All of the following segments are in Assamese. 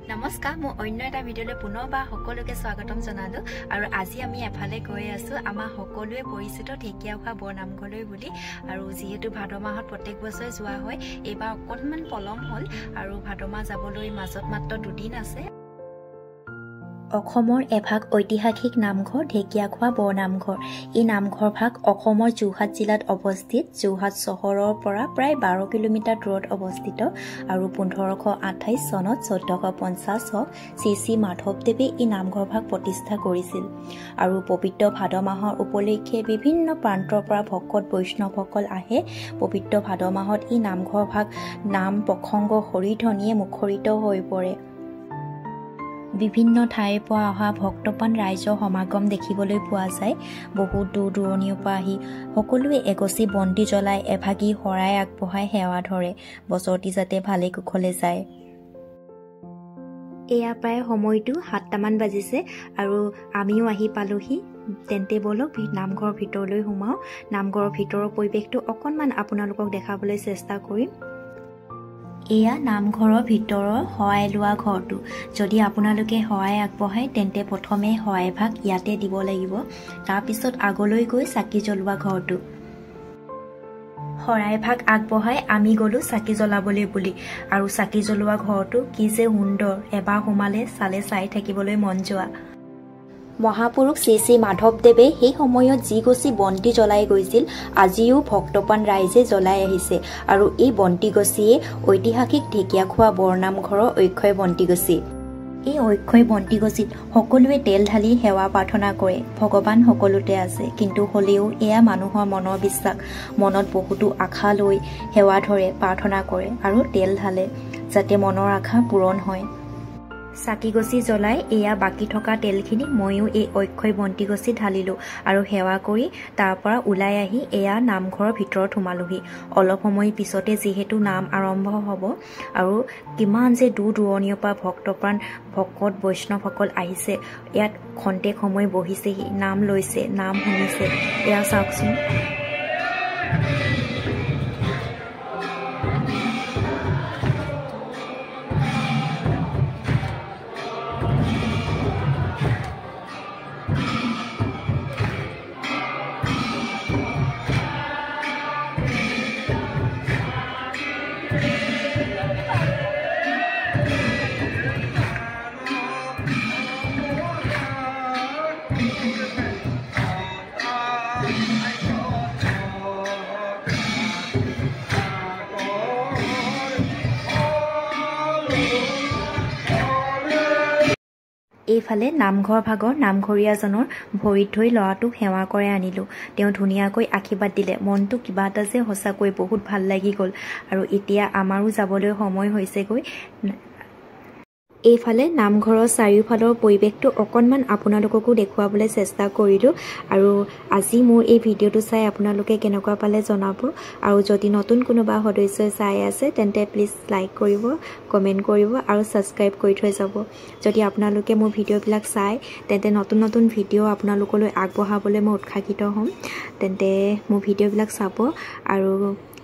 নমস্কাৰ, মই অন্য এটা ভিডিঅ'লৈ পুনৰবাৰ সকলোকে স্বাগতম জনালোঁ। আৰু আজি আমি এফালে গৈ আছোঁ আমাৰ সকলোৱে পৰিচিত ঢেকীয়াখোৱা বৰনামঘৰলৈ বুলি। আৰু যিহেতু ভাদ মাহত প্ৰত্যেক বছৰে যোৱা হয়, এইবাৰ অকণমান পলম হ'ল আৰু ভাদ মাহ যাবলৈ মাজত মাত্ৰ দুদিন আছে। অসমৰ এভাগ ঐতিহাসিক নামঘৰ ঢেকীয়াখোৱা বৰনামঘৰ। এই নামঘৰ ভাগ অসমৰ যোৰহাট জিলাত অৱস্থিত। যোৰহাট চহৰৰ পৰা প্ৰায় 12 কিলোমিটাৰ দূৰত অৱস্থিত। আৰু 1528 চনত 1450 চক শ্ৰী শ্ৰী মাধৱদেৱে এই নামঘৰ ভাগ প্ৰতিষ্ঠা কৰিছিল। আৰু পবিত্ৰ ভাদ মাহৰ উপলক্ষে বিভিন্ন প্ৰান্তৰ পৰা ভকত বৈষ্ণৱসকল আহে। পবিত্ৰ ভাদ মাহত এই নামঘৰ ভাগ নাম প্ৰসংগ হৰিধ্বনিয়ে মুখৰিত হৈ পৰে। বিভিন্ন ঠাইৰ পৰা অহা ভক্তপ্ৰাণ ৰাইজৰ সমাগম দেখিবলৈ পোৱা যায়। বহুত দূৰ দূৰণিৰ পৰা আহি সকলোৱে এগছি বন্তি জ্বলাই এভাগি শৰাই আগবঢ়াই সেৱা ধৰে, বছৰটি যাতে ভালে কুশলে যায়। এয়া প্ৰায় সময়টো 7টামান বাজিছে আৰু আমিও আহি পালোহি। তেন্তে ব'লক নামঘৰৰ ভিতৰলৈ সোমাওঁ। নামঘৰৰ ভিতৰৰ পৰিৱেশটো অকণমান আপোনালোকক দেখাবলৈ চেষ্টা কৰিম। এয়া নামঘৰৰ ভিতৰৰ শৰাই লোৱা ঘৰটো। যদি আপোনালোকে শৰাই আগবঢ়ায় তেন্তে প্ৰথমে শৰাইভাগ ইয়াতে দিব লাগিব, তাৰপিছত আগলৈ গৈ চাকি জ্বলোৱা ঘৰটো। শৰাইভাগ আগবঢ়াই আমি গ'লোঁ চাকি জ্বলাবলৈ বুলি। আৰু চাকি জ্বলোৱা ঘৰটো কি যে সুন্দৰ, এবাৰ সোমালে চালে চাই থাকিবলৈ মন যোৱা। মহাপুৰুষ শ্ৰী শ্ৰী মাধৱদেৱে সেই সময়ত যি গছি বন্তি জ্বলাই গৈছিল, আজিও ভক্তপ্ৰাণ ৰাইজে জ্বলাই আহিছে। আৰু এই বন্তিগছিয়ে ঐতিহাসিক ঢেকীয়াখোৱা বৰনামঘৰৰ অক্ষয় বন্তিগছি। এই অক্ষয় বন্তিগছিত সকলোৱে তেল ঢালি সেৱা প্ৰাৰ্থনা কৰে। ভগৱান সকলোতে আছে, কিন্তু হ'লেও এয়া মানুহৰ মনৰ বিশ্বাস। মনত বহুতো আশা লৈ সেৱা ধৰে, প্ৰাৰ্থনা কৰে আৰু তেল ঢালে, যাতে মনৰ আশা পূৰণ হয়। চাকিগছি জ্বলাই এয়া বাকী থকা তেলখিনি ময়ো এই অক্ষয় বন্তিগছি ঢালিলোঁ আৰু সেৱা কৰি তাৰ পৰা ওলাই আহি এয়া নামঘৰৰ ভিতৰত সোমালোহি। অলপ সময় পিছতে যিহেতু নাম আৰম্ভ হ'ব আৰু কিমান যে দূৰ দূৰণিৰ পৰা ভক্তপ্ৰাণ ভকত বৈষ্ণৱসকল আহিছে, ইয়াত খন্তেক সময় বহিছেহি, নাম লৈছে, নাম শুনিছে। এয়া চাওকচোন। এইফালে নামঘৰ ভাগৰ নামঘৰীয়াজনৰ ভৰিত ধৰি ল'ৰাটোক সেৱা কৰাই আনিলোঁ। তেওঁ ধুনীয়াকৈ আশীৰ্বাদ দিলে। মনটো কিবা এটা যে সঁচাকৈ বহুত ভাল লাগি গ'ল। আৰু এতিয়া আমাৰো যাবলৈ সময় হৈছেগৈ। এইফালে নামঘৰৰ চাৰিওফালৰ পৰিৱেশটো অকণমান আপোনালোককো দেখুৱাবলৈ চেষ্টা কৰিলোঁ। আৰু আজি মোৰ এই ভিডিঅ'টো চাই আপোনালোকে কেনেকুৱা পালে জনাব। আৰু যদি নতুন কোনোবা সদস্যই চাই আছে তেন্তে প্লিজ লাইক কৰিব, কমেণ্ট কৰিব আৰু ছাবস্ক্ৰাইব কৰি থৈ যাব। যদি আপোনালোকে মোৰ ভিডিঅ'বিলাক চায় তেন্তে নতুন নতুন ভিডিঅ' আপোনালোকলৈ আগবঢ়াবলৈ মই উৎসাহিত হ'ম। তেন্তে মোৰ ভিডিঅ'বিলাক চাব। আৰু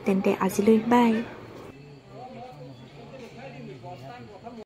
তেন্তে আজিলৈ বাই।